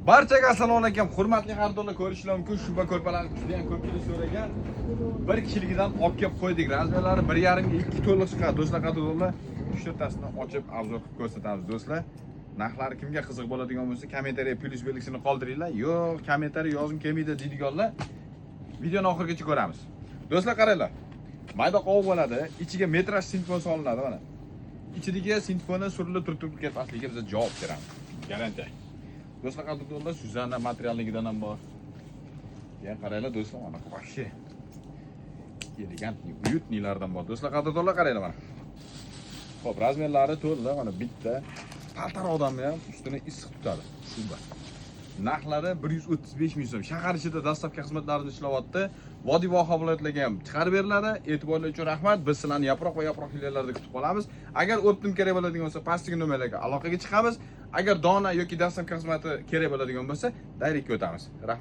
Barchaga assalomu alaykum, hurmatli xaridorlar. Ko'rishlar mumkin, shuba ko'rpalarni juda ham ko'pchilik so'ragan. Bir kishiligidan olib kelib qo'ydik. Размер lari 1,5 ga 2 to'liq chiqadi, do'stlar, qadrdonlar. Uchtasini ochib, обзор qilib ko'rsatamiz, do'stlar. Narxlari kimga qiziq bo'ladigan bo'lsa, kommentariya plyus belgisini qoldiringlar. Yo'q, kommentariy yozgim kelmaydi deydiganlar, videoni oxirigacha ko'ramiz. Do'stlar, qaranglar. Mayda qovoq bo'ladi, ichiga metraj sintfon solinadi mana. Ichidagi sintfonni surilib turib ketmasligiga biz javob beramiz. Garantiya. Do'stlar, qadrdonlar, Suzana materialligidan ham bor. Ya qaranglar, do'stlar, mana вообще элегантный, уютный lardan bor. Do'stlar, qadrdonlar, qaranglar mana. Xo'p, размер lari to'liq, mana bitta paltar odamni ham ustini issiq tutadi. Shuba. Narxlari 135 ming so'm. Shahar ichida доставка xizmatlarini ishlayapti. Vodiy voha viloyatlariga ham chiqarib beriladi. E'tiborlar uchun rahmat. Biz sizlarni Yaproq va Yaproq filiallarida kutib qolamiz. Agar оптом kerak bo'ladigan bo'lsa, pastdagi nomerlarga aloqaga chiqamiz. Agar dona yoki доставка xizmati kerak bo'ladigan bo'lsa, direktga o'tamiz. Rahmat.